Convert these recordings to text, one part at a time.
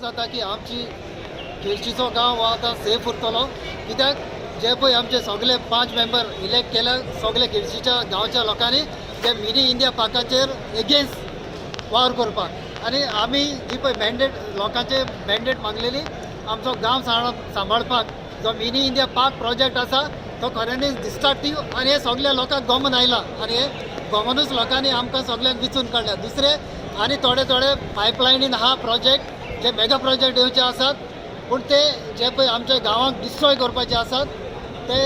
जाता की आमची केळशीचो गांव हो आतां सेफ उरतलो, कित्याक जे पळय आमचे सगळे 5 मेंबर इलेक्ट केल्या सगळे केळशीच्या गांवच्या लोकांनी, जे मिनी इंडिया पार्काचेर एगेन्स्ट वावर करपाक. आनी आमी जी पळय मॅन्डेट, लोकांचे मॅन्डेट मागलेली आमचो गांव सांबाळपाक, जो मिनी इंडिया पार्क प्रोजेक्ट आसा तो खऱ्यांनीच डिस्ट्रक्टीव आनी हे सगल्या लोकांक गमन आयला आनी हे गमनूच लोकांनी आमकां सगल्यांक विचून काडल्या. दुसरे आनी थोडे थोडे पायपलायनीन आहा प्रोजेक्ट, जे मेगा प्रोजेक्ट येवचे आसात, पूण ते जे पळय आमच्या गांवांक डिस्ट्रॉय करपाचे आसात ते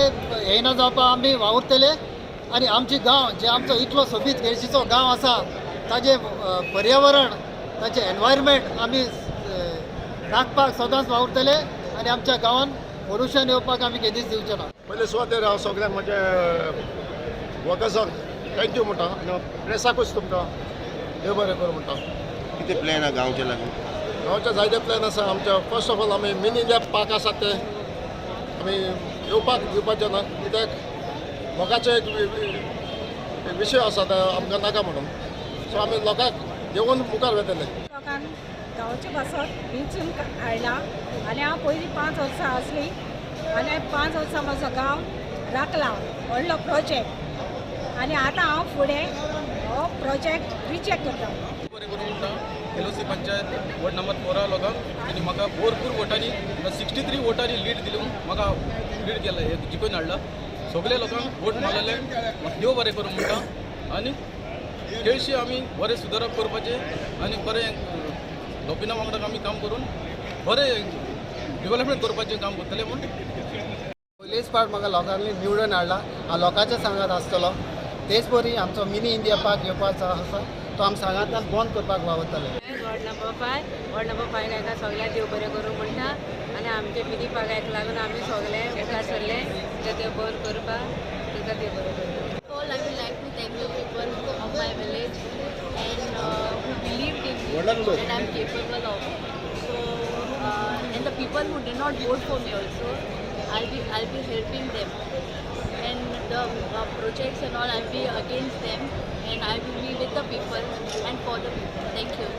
येयना जावपाक आमी वावुरतले. आनी आमची गांव जे आमचो इतलो सोबीत केळशीचो गांव आसा, ताजें पर्यावरण, ताचें एनवायरमेंट आमी राखपाक सदांच वावुरतले आनी आमच्या गांवान पोल्युशन येवपाक आमी केदीच दिवचे ना. पयले सुवातेर हांव सगळ्यांक म्हजे वर्कर्सांक thank you म्हणटा आनी प्रेसाकूच तुमकां देव बरें करूं म्हणटा. कितें प्लॅन आहा गांवचे लागून? गांवचे जायते प्लॅन आसा आमच्या. फर्स्ट ऑफ ऑल, आमी मिनी इंडिया पार्क आसा ते आमी येवपाक दिवपाचे ना, कित्याक लोकांचे एक एक विशय आसा ते आमकां नाका म्हणून. सो आमी लोकांक घेवन मुखार वतले. लोकांक गांवचे पासत वेंचून हाडला आनी हांव पयलीं 5 वर्सां आसली आनी 5 वर्सां म्हजो गांव राखला व्हडलो प्रोजेक्ट आनी आतां हांव फुडें हो प्रोजेक्ट रिजेक्ट करता. बरें करूं म्हणटा एलओसी पंचायत वॉर्ड नंबर 4 लोकांक. आनी म्हाका भरपूर वोटांनी, 63 वोटांनी लीड दिवन म्हाका लीड केला, जिखून हाडला. सगळे लोकांक वोट मारलेले देव बरें करूं म्हणटा. आनी केळशी आमी बरें सुदारप करपाचें आनी बरें लोपिना वांगडा आमी काम करून बरें डिवलपमेंट करपाचें काम करतले म्हूण. पयलीच पावट म्हाका लोकांनी निवडून हाडला, हांव लोकांच्या सांगात आसतलो. तेच परी आमचो मिनी इंडिया पार्क येवपाचो आसा तो आमी सांगातान बंद करपाक वावुरतले. वॉर्ड नंबर 5, वॉर्ड नंबर 5 हाका सगळ्या देव बरें करूं म्हणटा. आनी आमचे मिनी पार्काक लागून आमी सगळे मुखार सरले ते बंद करपाक. ताका देव बरें करूं. All, I would like to thank the people of my village and who believed in me and I'm capable of. So, and the people who did not vote for me also, I'll be helping them. And the projects and all, I'll be against them and I will be with the people and for the people. Thank you.